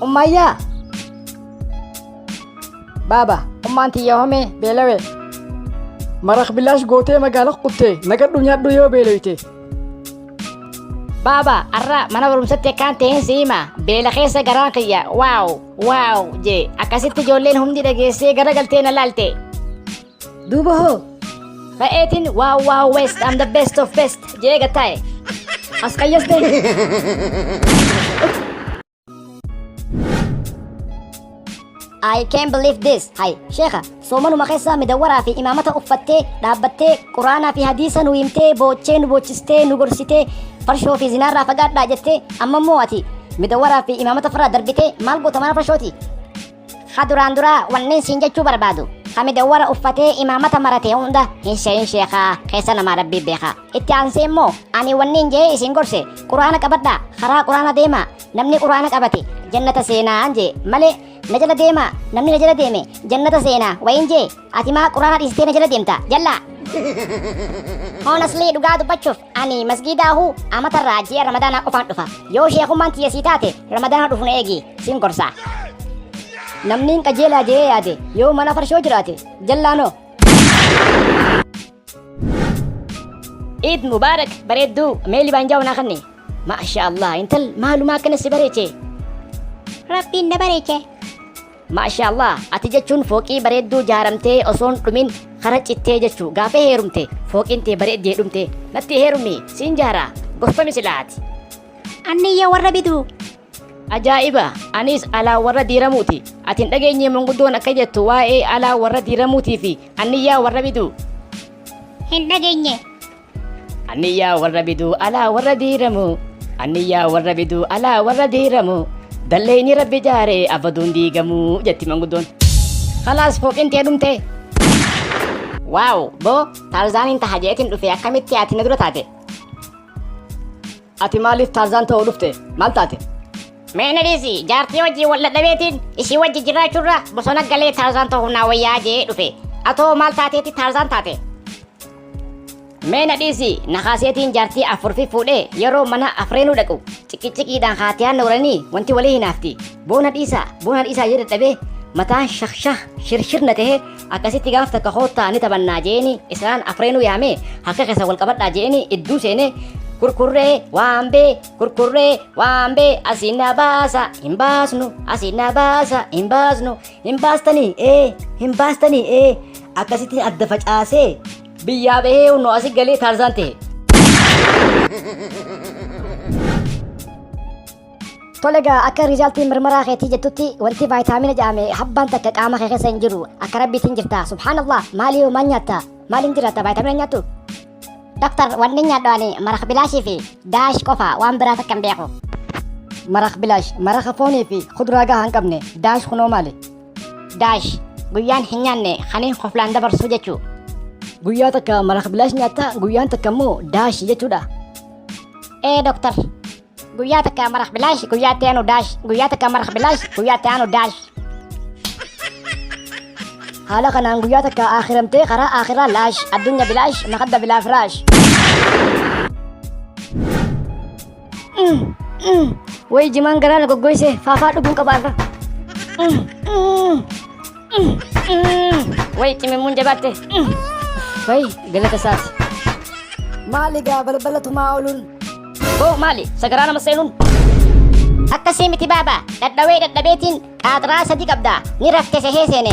Ummaayyaa! Baaba, ummaan tiyya homee beelawe. Maraq bilaash gootee magaala kuttee nagadhu nyaadhu yoo beeloyte. Baaba, arra mana barumsatti akkaan ta'een si hima. Beela keessa garaan kiyya waaw waaw jee akkasitti ijoolleen hundi dhageessee gara galtee na laalte. Duuba hoo? Ka'eetiin waaw waaw west I'm the best of best jee gattaa'e. As qayyaste. I can't believe this. Hay, sheekha, soomanuma keessa midawwaraa fi imaamata uffattee, dhaabbattee, quraanaa fi hadiisa nu himtee, boochee nu boochistee, nu gorsitee, farshoo fi zinaarraa fagaadhaa jettee, amma immoo ati midawwaraa fi imaamata farraa darbitee maal goota mana farshooti? Ha duraan duraa wanneen siin jechuu barbaadu. Ha midawwara uffatee imaamata marate hunda hin se'in sheekaa keessa namaa rabbii beekaa. Itti aansee immoo ani wanneen jee isin gorse quraana qabadhaa karaa quraana deemaa namni quraana qabate jannata seenaa jee malee na jala deemaa namni na jala deeme jannata seenaa wayin jee ati maa quraana dhiistee na jala deemta jallaa. Honestly dhugaa dubbachuuf ani masgiidaahu amatarraa ji'a ramadaanaa qofaan dhufa. Yoo sheekummaan tiyya sii taate ramadaana dhufu na eegi siin gorsa. Namni qajeelaa jee yaade yoo mana farshoo jiraate jallaanoo. Eid Mubarak bareedduu mee libaanjaa wanaa kanne. Maasha Allah intal maalumaa akkana si bareeche. Rabbiin na bareeche. Maasha Allah ati jechuun fooqii bareedduu jaaramtee osoon dhumin kara cittee jechuu gaafa heerumte fooqiin tee bareeddee dhumte natti heerumi siin jaara gorfami silaati. Anniyya warra bituu. Ajaa'iba! Anis alaa warra diiramuuti. Ati hin dhageenye manguddoon akka jettu waa'ee alaa warra diiramuutii fi anniyyaa warra biduu. Hin dhageenye. Anniyyaa warra biduu alaa warra diiramu. Anniyyaa warra biduu alaa warra diiramu. Dalleenyi rabbi jaare abaduun diigamu jetti manguddoon. Khalaas fooqin tee dhumte. Waaw boo Taarzaaniin taha jeetiin dhufe akkamitti ati na dura taate? Ati maaliif Taarzaan ta'uu dhufte? Maal taate? Mee na dhiisi jaartii wajjin wal dhadhabeetiin ishii wajji jiraachuurra bosona galee Taarzaan ta'uuf naa wayyaa jee dhufe. Atoo maal taateeti Taarzaan taate? Mee na dhiisi na kaaseetiin jaartii afur fi fuudhee yeroo mana afreenuu dhaqu ciqiciqiidhaan haatiyaan na waranii wanti walii hinaafti. Boona dhiisaa boona dhiisaa jee dadhabee mataan shakshah shirshir na ta'ee akkasitti gaaf takka koottaa ni taphannaa jeeni isaan afreenuu yaamee harka keessa wal qabadhaa jeeni idduu seenee kurkurree waambee kurkurree waambee asiin na baasa hin baasnu asiin na baasa hin baasnu hin baastanii ee hin baastanii ee akkasitti adda facaasee biyyaa bahee hunoo asi galee Taarzaan ta'e. Tole egaa akka riizaaltiin mirmaraa keetii jettutti wanti vaayitaamina jedhame habbaan takka qaama kee keessa hin jiru akka rabbiitiin jirta subhaanallah maalii hoo maal nyaatta maaliin jiraatta vaayitaamina nyaattu. Doktar wanni nyaadhu ani maraq bilaashii fi daash qofa waan biraa takka hin beeku. Maraq bilaash maraqa foonii fi kuduraa gahaa hin qabne daash kunoo maali? Daash guyyaan hin nyaanne kaniin koflaan dabarsuu jechuu. Guyyaa takka maraq bilaash nyaatta guyyaan takka immoo daash jechuudha. Ee doktar guyyaa takka maraq bilaash guyyaa itti aanu daash guyyaa takka maraq bilaash guyyaa itti aanu daash. Haala kanaan guyyaa takka akhiramtee karaa akhiraa laash addunyaa bilaash makadda bilaa firaash. Way jimaan garaa na goggoyse faafaa dhuguun qaba irra. Way cimimmuun jabaatte. Way galata isaati. Maali gaa balbala tumaa ooluun? Boo maali sagaraa nama seenuun? Akkasii miti baaba dhadhawee dhadhabeetiin qaaxiraa sadi qabda ni rafte sehee seene.